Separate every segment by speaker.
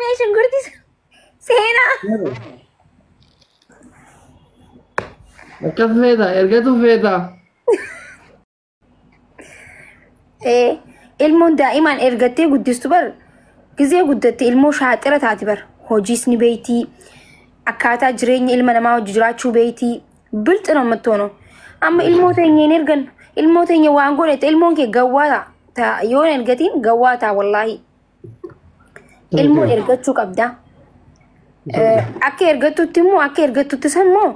Speaker 1: Mee shunkurtii seenaa.
Speaker 2: Akkas feeta ergatu feeta.
Speaker 1: Ee, ilmoon daa'imaan ergattee guddistu bar gizee guddatte ilmoo shaaxira taati bar hojiis ni beeytii akkaataa jireenya ilma namaa hojii jiraachuu beeytii bilxi namatti tono. Amma ilmoo teenya hin ergan ilmoo teenya waan godhette ilmoon kee gawwaa ta'a yoo hin ergatiin gawwaa ta'a wallaahi. Ilmoo ergachuu qabda. Akka ergattutti immoo akka ergattutti san immoo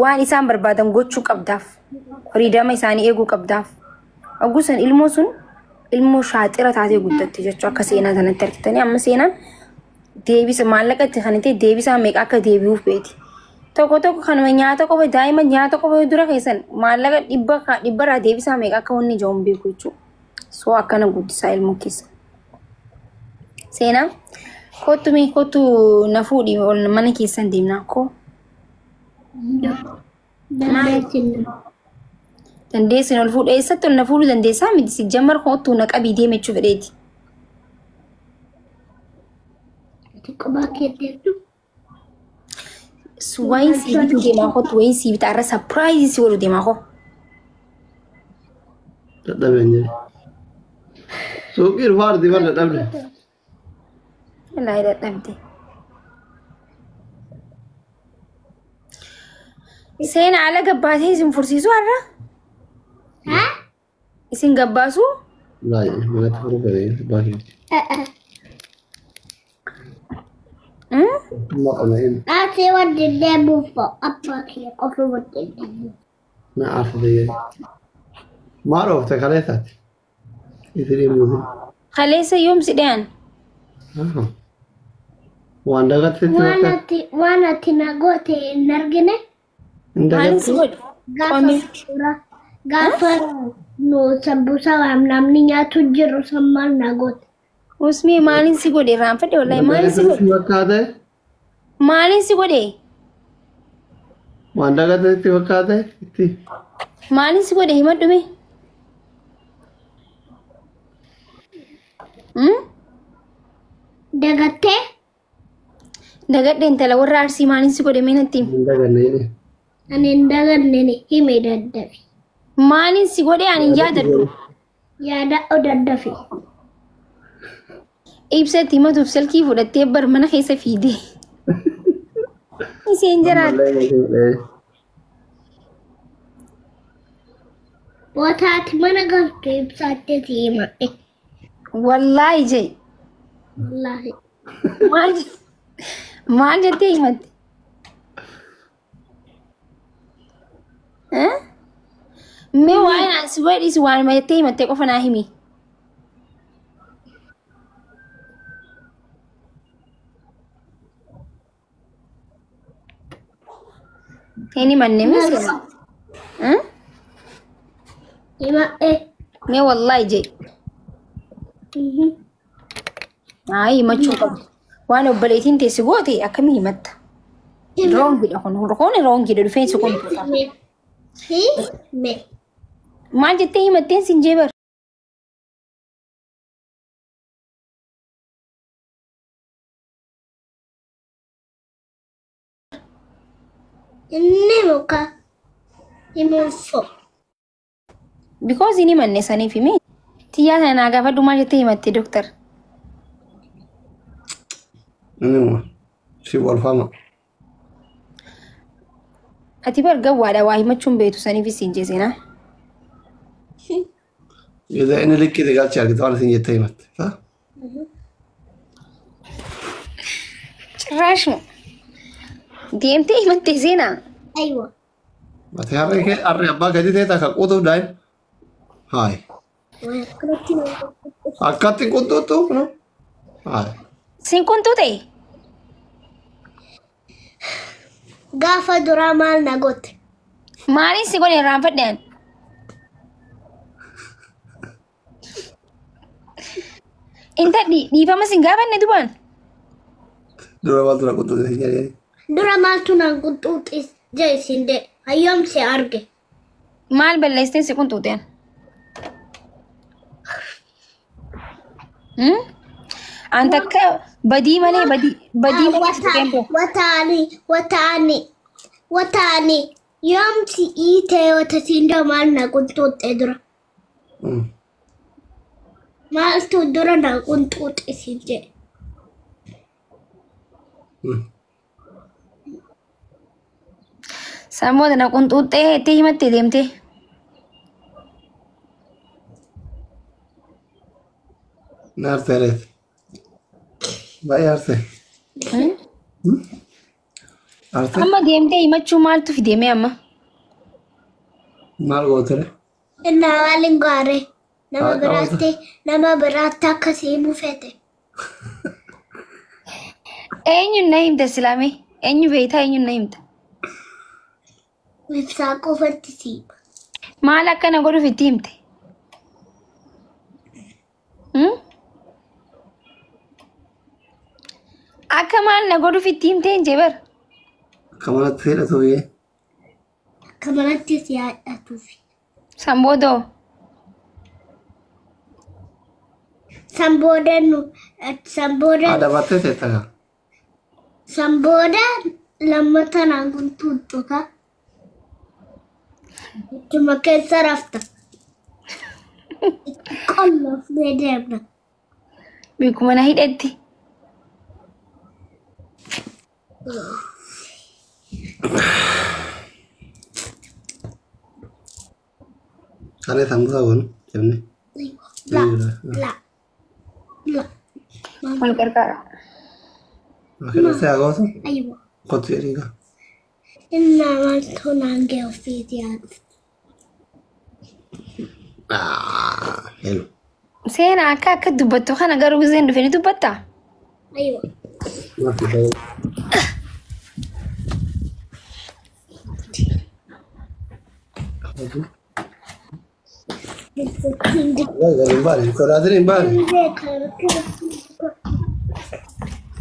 Speaker 1: waan isaan barbaadan gochuu qabdaaf. Firiidama isaanii eeguu qabdaaf. Oguu san ilmoo sun ilmoo shaaxira taatee guddatti jechuudha akka seenaa sanatti argitanii amma seenaan deebisa maallaqa itti kan ta'e deebisaa meeqa akka deebi'uuf beeti. Tokko tokko kanuma nyaata qofa daa'ima nyaata qofa dura keessan maallaqa dhibba dhibbarraa deebisaa meeqa akka wanni ija'uun beeku jechuudha. Soo akkana guddisaa ilmoo keessa. Seenaa kottu mee kottu na fuudhi ol mana keessan deemnaa koo.
Speaker 3: Dandeessin.
Speaker 1: Dandeessin ol fuudhe eessatti ol na fuudhuu dandeessaa miti si jammar kottu na qabii deeme jechuu fedheeti.
Speaker 3: Ati kophaa kee deemtu.
Speaker 1: Wayin sii bituu deemaa kottu wayin sii bitaa irra sapiraayizii si godhu deemaa koo.
Speaker 2: Dadhabeen jedhe. Suuqii dhufaa arti bar dadhabde.
Speaker 1: Wallaahi dadhabde. Seenaa ala gabbaatee isin fursiisuu har'a?
Speaker 3: Haa?
Speaker 1: Isin gabbaasuu?
Speaker 2: Wallaahi manatti furuu fedhe abbaa keeti. Maqame inni.
Speaker 3: Ati wajjin deemuuf abbaa kee qofa wajjin deemuuf.
Speaker 2: Na aarfate jedhe. Maal oofte kaleessaati? Isin himuufi.
Speaker 1: Kaleessa yoom si dhiyan?
Speaker 2: Waan dagatte itti
Speaker 3: Waan
Speaker 2: fakkaata.
Speaker 3: ati waan ati na goote hin argine
Speaker 2: Hin
Speaker 1: Maalin si
Speaker 2: dagattu?
Speaker 1: godhe?
Speaker 3: gaafa
Speaker 1: Qomi.
Speaker 3: suura gaafa nu sambuusa waan namni nyaatu jiru san maal na goote.
Speaker 1: Usmee maalin si godhe irraanfadhe wallaahi maalin si
Speaker 2: Dagatte
Speaker 1: godhe?
Speaker 2: itti fakkaate?
Speaker 1: Maalin si godhe?
Speaker 2: Waan dagatte itti fakkaate? Itti.
Speaker 1: Maalin si godhe himadhu mee? Hmm?
Speaker 3: Dagattee
Speaker 1: Dagadhe intala warra arsii maalin si godhe mee natti himi?
Speaker 2: Hin daganne jedhe.
Speaker 3: ani hin daganne ni hime daddafi.
Speaker 1: Maalin si godhe ani hin yaadadhu.
Speaker 3: Yaadadhu daddafi.
Speaker 1: Ibsatti himatuuf silkii fudhattee bar mana keessa fiide. Isheen jiraatu.
Speaker 2: Ammallee fuudhee.
Speaker 3: Wanta ati mana galtu ibsaattee si himadhe.
Speaker 1: Wallaahi jee.
Speaker 3: Wallaahi.
Speaker 1: Maal maal jettee himatte? Eh? Mee waa'ee naan si godhis waanuma jettee himatte qofa naa himi. Hin himanne mis? Eh?
Speaker 3: Himadhe.
Speaker 1: Mee wallaahi jee. Ayi himachuu qabdu. Waan obboleettiin teessi goote akkamii himatta? Roongidha kun kun roongidha dhufeen si kun.
Speaker 3: Hime.
Speaker 1: Maal jettee himatteen sin jee bar?
Speaker 3: Inni muka himuufo.
Speaker 1: Because hin himanne saniif himi. Xiyyaa sana naa gaafadhu maal jettee himatte doktar?
Speaker 2: Inni immoo si walfama.
Speaker 1: Ati bar gawwaadha waa himachuun beektu saniif siin jee seenaa.
Speaker 2: Gizee inni likkii galchee argite waan isin jettee himatte.
Speaker 1: Cirraashuma. Deemtee himatte seenaa.
Speaker 3: Aywa.
Speaker 2: Ati harree kee harree abbaa keetii ta'e takka quutuuf daa'im. Haay.
Speaker 3: Waan akkanatti nama
Speaker 2: Akkatti hin qunxuuxxu no? Haay.
Speaker 1: Siin kuntuu ta'e?
Speaker 3: Gaafa duraa maal na goote?
Speaker 1: Maaliin si godhe irraanfadhe ani? Intalli dhiifama sin gaafanne dubaan?
Speaker 2: Dura maaltu na qunxuuxe sin jedhee.
Speaker 3: Dura maaltu na qunxuuxe jee isin de hayyoom si arge.
Speaker 1: Maal balleessitee si qunxuuxeen? Hmm? An takka badii malee badii malee si tuqeen beeku.
Speaker 3: Wataani wataani wataani yoomti iitee watatiin doo maal na qunxuuxxe dura. Maaltu dura na qunxuuxxe siin jedhe.
Speaker 1: San booda na qunxuuxxee jettee himattee deemtee.
Speaker 2: Na arte reet. Baay'ee arte. Arte
Speaker 1: Amma deemtee himachuu maaltu fideemee amma?
Speaker 2: Maal gootere?
Speaker 3: Innaa maaliin gaare nama
Speaker 2: Haa,
Speaker 3: biraatti nama biraatti akkasii himuu fete.
Speaker 1: Eenyuun na himta silaamee? Eenyu beektaa eenyuun na himta?
Speaker 3: Ibsaa qofatti siima.
Speaker 1: Maal akkana godhuuf itti himte? Hmm? Akka maal na godhuuf itti himte hin jee bara?
Speaker 2: Akka manatti hidhatu yee.
Speaker 3: Akka manatti si haadhatuufi.
Speaker 1: San booda hoo?
Speaker 3: San booda nu san booda
Speaker 2: Haadha battee teetta kaa.
Speaker 3: San booda lammata naan qunxuuxxu ka. Ittuma keessa rafta. Itti qolloofnee deemna.
Speaker 1: Beekuma na hidhetti.
Speaker 2: Saree sambusa goonu jenne.
Speaker 3: La la la.
Speaker 1: Wal gargaara.
Speaker 2: Akka haa gootu
Speaker 3: Aywa.
Speaker 2: kottu jedhii kaa.
Speaker 3: Innaa maaltu naan ga'e ofiitii haadha.
Speaker 2: Hello.
Speaker 1: Seenaa akka akka dubbattu kana garuu giseen dhufe ni dubbattaa?
Speaker 3: Aywa.
Speaker 2: Maaltu ta'e? Gadi hin baane. Sodaatin hin baane.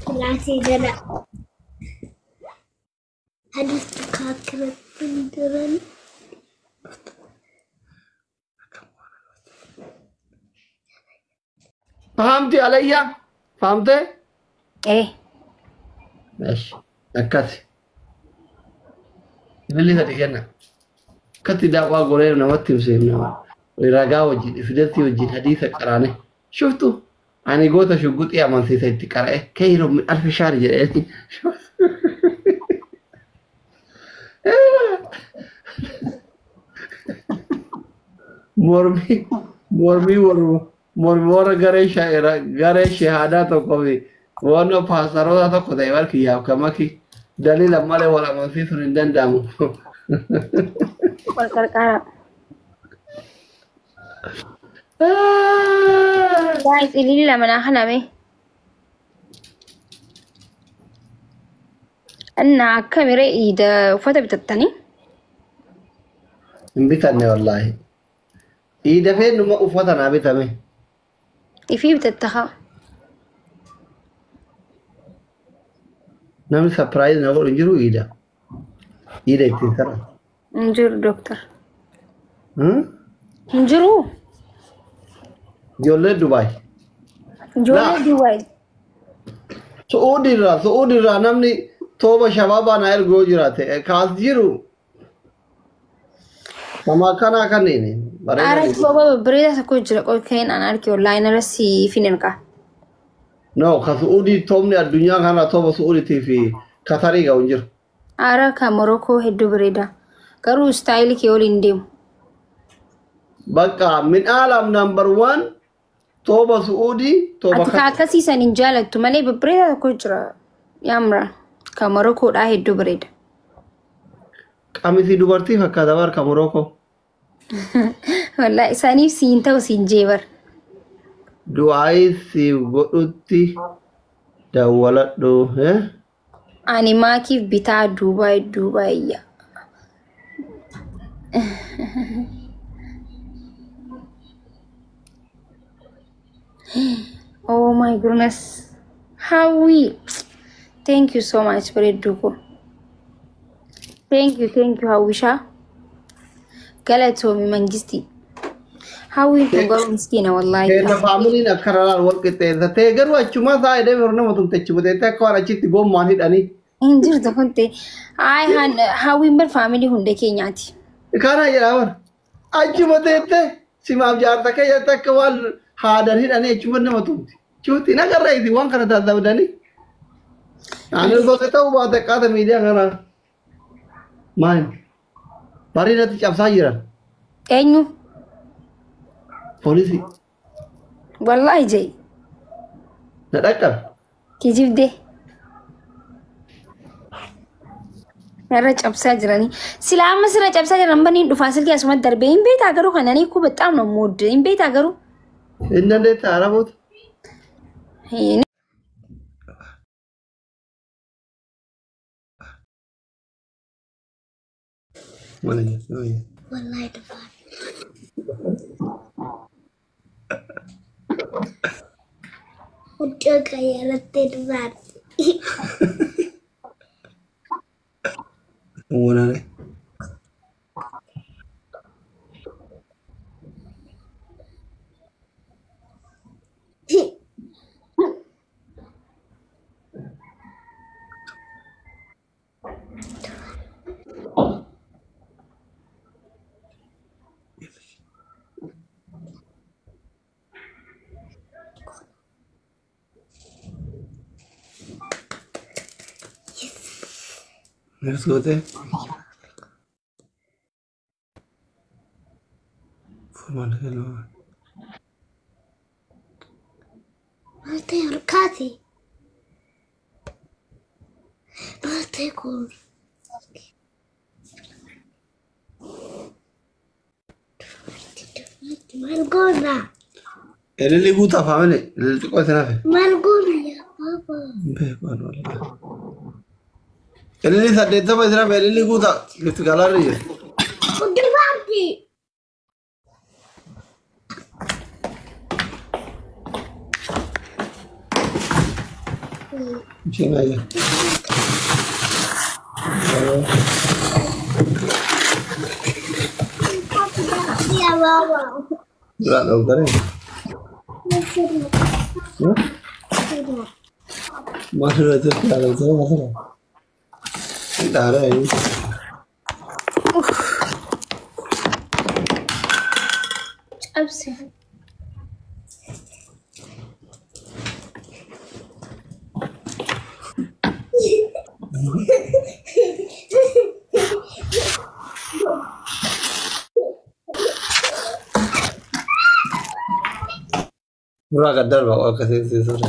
Speaker 3: Kilaasii jala. Hadiistu kaakirratti jiran.
Speaker 2: Fahamti alayya? Fahamtee?
Speaker 1: Ee.
Speaker 2: Eesh. Akkasi. Ililli sadi kenna. Akkatti daawwaa goree namatti himseef nama. Ragaa wajjin, fideltii wajjin hadiisa qaraane. Shuftu ani goota shugguxii amansiisa itti qara'e. Keeyiroo min alfi shaari jedhee. Mormii mormii warra garee garee shahaadaa tokkoo fi waan paastaroota tokko ta'e barkiyyaaf kan maki daliila malee wal amansiisuun hin danda'amu.
Speaker 1: Wal qarqaara. Guys, ililli lama naa kaname. Innaa akkamiree iida uffata bitattanii?
Speaker 2: Hin bitanne wallaahi. Iida feennuma uffata naa bitame.
Speaker 1: Ifii bitatta haa.
Speaker 2: Namni surprise na godhu hin jiru iida. Iida ittiin sara.
Speaker 1: Hin jiru dooktar. Hin jiru.
Speaker 2: Ijoollee Dubaay.
Speaker 1: Ijoollee Dubaay.
Speaker 2: Su'uudirraa namni tooba shabaabaa na ergu yoo jiraate kaas jiru. Nama akkanaa kanneen
Speaker 1: Ara
Speaker 2: bareeda.
Speaker 1: tooba babbareedaa tokko jira qolkeen an arge online irra siif hin ergaa.
Speaker 2: No, ka Su'uudii toobni addunyaa kana tooba Su'uudiitii fi Katarii ga'u hin jiru.
Speaker 1: Ara kan Morokoo hedduu bareeda. Garuu istaayilii kee waliin deemu.
Speaker 2: Bakka min aalam number one tooba Su'uudii tooba
Speaker 1: Ati ka akkasii san hin jaalattu malee babbareedaa tokko jira. Yaamra. Kan Morokoodhaa hedduu bareeda.
Speaker 2: Qamisii dubartii fakkaata bar ka Morokoo.
Speaker 1: Wallaahi isaaniif siin ta'u siin jee bar.
Speaker 2: Du'aayii siif godhutti dawwaladhu. Eh?
Speaker 1: Ani maakiif bitaa Duubaay Duubaay iyya. Oh my goodness. Hawwi. Thank you so much bareedduu koo. Thank you, thank you Hawwishaa. Galatoomi mangistii. Hawwiin kun garuu miskiina wallaahi.
Speaker 2: Keessa faamiliin akka raraan wal qixxeessatee garuu achuma isaa edee nama tumte achi buteetti akka waan achitti gommaan hidhanii.
Speaker 1: Hin jirtu kunte. Hawwiin bar faamilii hunda keenyaati.
Speaker 2: Kana jedhaa bara. Achuma teette simaaf jaarta keessatti akka waan haadan hidhanii achuma nama tumti. Chuutti nagarra isin waan kana taasifamanii. Ani osoo ta'uu baate qaata miidiyaa kana. Maali? Bareedatti cabsaa jiran.
Speaker 1: Eenyu?
Speaker 2: Poolisii.
Speaker 1: Wallaahi jee.
Speaker 2: Na dhaqqabe.
Speaker 1: Kijibdee. Narra cabsaa jiranii. Sila amma sirra cabsaa jiran baniin dhufaa silkii asumatti darbee hin beektaa garuu kananii kuu በጣም ነው የምወድ hin beektaa garuu.
Speaker 2: Hin dandeettaa araboota. Mana jirtu.
Speaker 3: Wallahi dafaan. Iddoo qayyarattee dafaan.
Speaker 2: Wanaane. Let's go there.
Speaker 3: Maal ta'e harkaati? Maal ta'e kun? Maal goona?
Speaker 2: Elilli guutaa faamile. Elilli xiqqoo isin hafe.
Speaker 3: Maal goona yaa baaba?
Speaker 2: Beeku ani wallahi. Elilli 80 isin hafe elilli guutaa gift galaarri jira.
Speaker 3: Dubarti!
Speaker 2: Isheen ayya.
Speaker 3: Yaa baaba.
Speaker 2: Duraan dhooftaree. Maal irratti ilaalamtee maal Dhaara eenyu.
Speaker 1: Cabse.
Speaker 2: Duraa gad darba akka seensisuudha.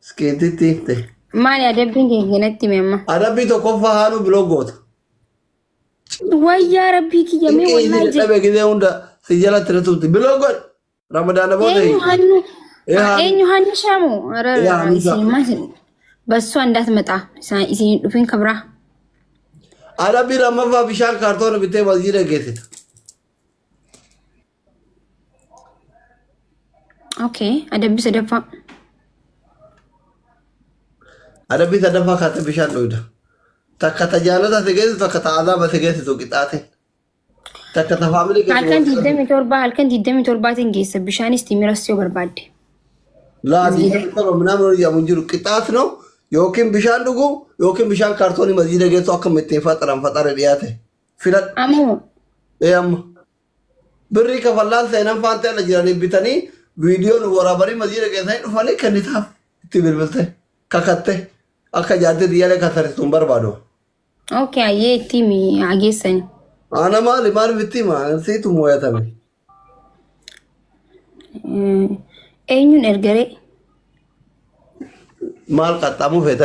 Speaker 2: Iskeetitti himte.
Speaker 1: Maali adabbiin kee kanatti hime amma?
Speaker 2: Adabbii tokkoffaa haanuu biloo goota.
Speaker 1: Wayyaa rabbii kiyya mee wallaahi jee.
Speaker 2: Dhabe gisee hunda si jalatti na tumti. Biloo godhi. Ramadaana booda
Speaker 1: Eenyu
Speaker 2: hiiki.
Speaker 1: hannu
Speaker 2: Ee haanu.
Speaker 1: eenyu hannu shaamu?
Speaker 2: Ee haanu shaa.
Speaker 1: በሷ እንዳትመጣ isin dhufin kabraa.
Speaker 2: Adabbii lammaffaa bishaan kaartoona bitee masjiida geessita.
Speaker 1: Okay, adabbii sadaffaa.
Speaker 2: Adabbii sadaffaa kaatee bishaan dhugda. Takka ta jaalata si geessitu takka ta azaaba si geessitu qixaateen. Takka ta faamilii
Speaker 1: Halkan
Speaker 2: geessitu.
Speaker 1: 27 halkan 27 geessa bishaanis timiras yoo barbaadde.
Speaker 2: Laa 27 ምናምን jedhamu hin jiru qixaat ነው yookiin bishaan dhugu yookiin bishaan kaartoonii masjiida geessu akka ittiin faxaran faxare dhiyaate. Filadhu.
Speaker 1: Ammoo
Speaker 2: Ee amma. Birrii kafallaan seenan faantee ala jiranii bitanii viidiyoo nu waraabanii masjiida geessanii dhufanii kennitaaf itti bilbilte kakatte akka jaartii xiyyaaree kasaristu hin barbaadu.
Speaker 1: Okay, ayyee itti himi haa geessani.
Speaker 2: Ana maali maaliif itti hima siitu mooyatame.
Speaker 1: Eenyuun ergaree?
Speaker 2: Maal qaxxaamuu feeta?